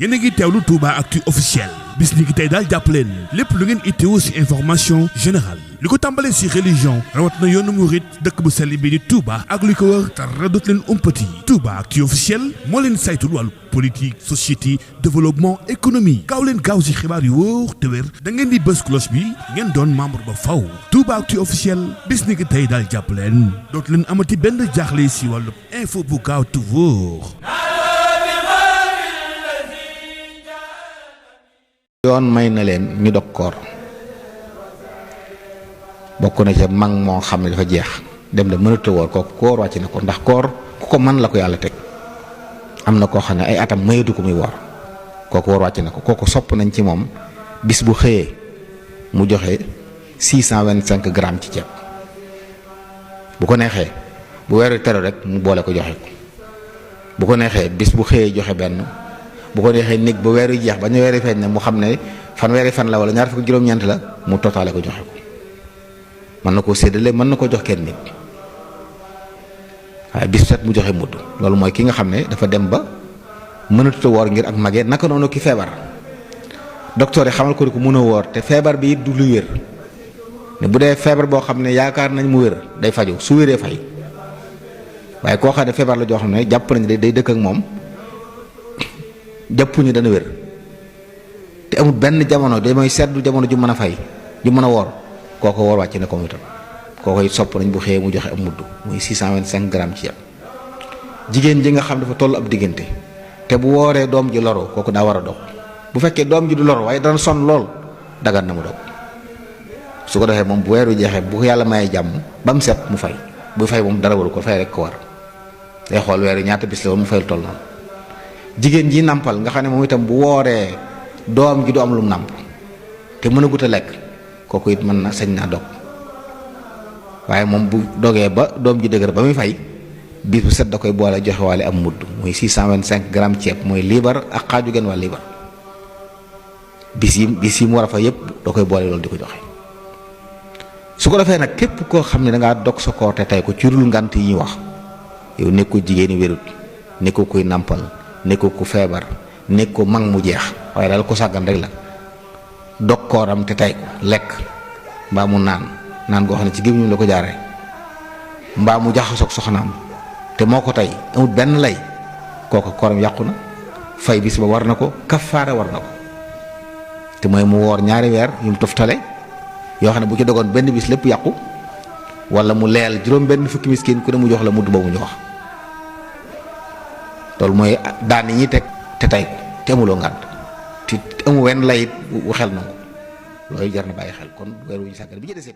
yéen a ngi teewlu Touba-Actu officiel bis ni ki tey daal jàpp leen lépp lu ngeen itteewu ci information générale li ko tàmbalee ci religion rawat na yoonu murit dëkk bu sell bi di Touba ak li ko wër dara dootu leen umpati Touba-Actu officiel moo leen saytul wàllu politique société développement économie gaaw leen gaaw ci xibaar yu wóor te wér da ngeen di bës cloche bi ngeen doon membre ba faw Touba-Actu officiel bis ni ki tey daal jàpp leen dootu leen amati benn jaaxle ci wàllu info bu gaaw te wóor. yoon may na leen ñu dog koor bokk na ca mag moo xam ne dafa jeex dem da mënata woor kooku koor wàcc na ko ndax koor ku ko mën la ko yàlla teg am na koo xam ne ay atam mayatu ko muy woor kooku woor wàcc na ko kooku sopp nañ ci moom bis bu xëyee mu joxe 625 grammes ci ceeb bu ko neexee bu weeru tero rek mu boole ko joxe ko bu ko neexee bis bu xëyee joxe benn bu ko neexee néeg ba weeru jeex ba ñu weeri feeñ ne mu xam ne fanweeri fan la wala ñaar fukk juróom-ñeent la mu totaale ko joxe ko mën na koo séddale mën na ko jox kenn nit waaye bis set mu joxe mudd loolu mooy ki nga xam ne dafa dem ba mënatut a woor ngir ak magee naka noonu ki feebar docteur yi xamal ko ni ko mën a woor te feebar bi it du lu wér ne bu dee feebar boo xam ne yaakaar nañ mu wér day faju su wéree fay waaye koo xam ne feebar la joo xam ne jàpp nañ day dëkk ak moom jàppuñu dana wér te amul benn jamono day mooy seddu jamono ju mën a fay ju mën a woor kooko woor wàcc na ko itam kooko it sopp nañ bu xëyee mu joxe am mudd muy 625 grammes ci yàpp jigéen ji nga xam dafa toll ab diggante te bu wooree doom ji loro kooku daa war a dog bu fekkee doom ji du loro waaye dana sonn lool dagan na mu dog su ko defee moom bu weeru jeexee bu ko yàlla mayee jàmm ba mu set mu fay bu fay moom dara waru ko fay rek ko war day xool weeru ñaata bis la woon mu fayal toll noonu jigéen ji nàmpal nga xam ne moom itam bu wooree doom ji du am lu mu nàmp te mën a gut a lekk kooku it mën na sañ naa dog waaye moom bu dogee ba doom ji dëgër ba muy fay bis bu set da koy boole joxe waale am mudd muy 625 grammes ceeb mooy liibar ak xaaju genn wàll liibar bis yi mu war a fa yëpp da koy boole loolu di ko joxe su ko defee nag képp koo xam ne dangaa dog sa koor te tey ko ci rul ngant yi ñuy wax yow nekkul jigéeni wérut nekkul kuy nàmpal nekkul ku feebar nekk ko mag mu jeex waaye daal ko sàggan rek la dog kooram te tey ko lekk mbaa mu naan goo xam ne ci gémmiñam la ko jaaree mbaa mu jaxasoog soxnaam te moo ko tey amul benn lay kooku kooram yàqu na fay bis ba war na ko kafaara war na ko te mooy mu woor ñaari weer yu mu toftale yoo xam ne bu ci dogoon benn bis lépp yàqu wala mu leel juróom benn fukki miskin ku ne mu jox la mudd ba mu ñu wax loolu mooy daan yi ñuy teg te tey ko te amuloo ngànt te amu wenn layit wu xel na ko loolu jar na bàyyi xel kon weeru ñu sàggan bi ci desee